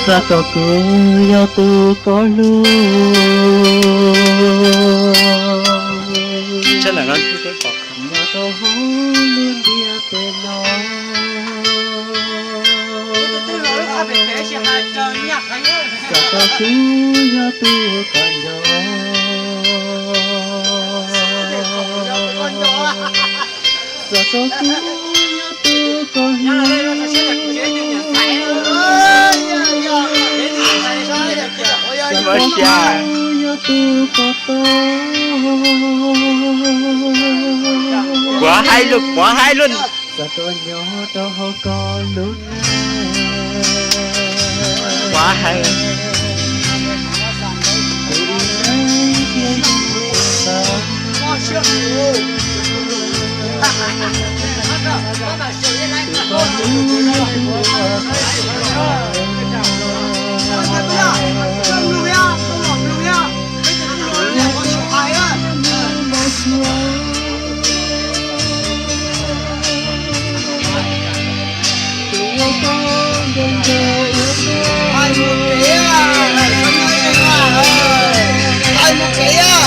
Xav kom kuv yog tus koj hlub, nyob rau hauv lub ntiaj teb no. Xav kom kuv yog tus koj nco, xav kom kuv yog tus koj hlub. Puav hais lus, puav hais lus. Xav kom nyob rau hauv koj lub neej, puav hais.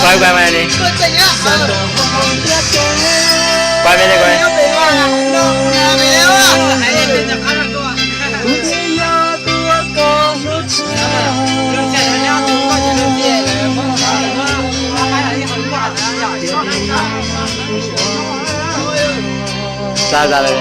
Quay, quay, quay đi. Quay bên đây, quay. Xa ra đây.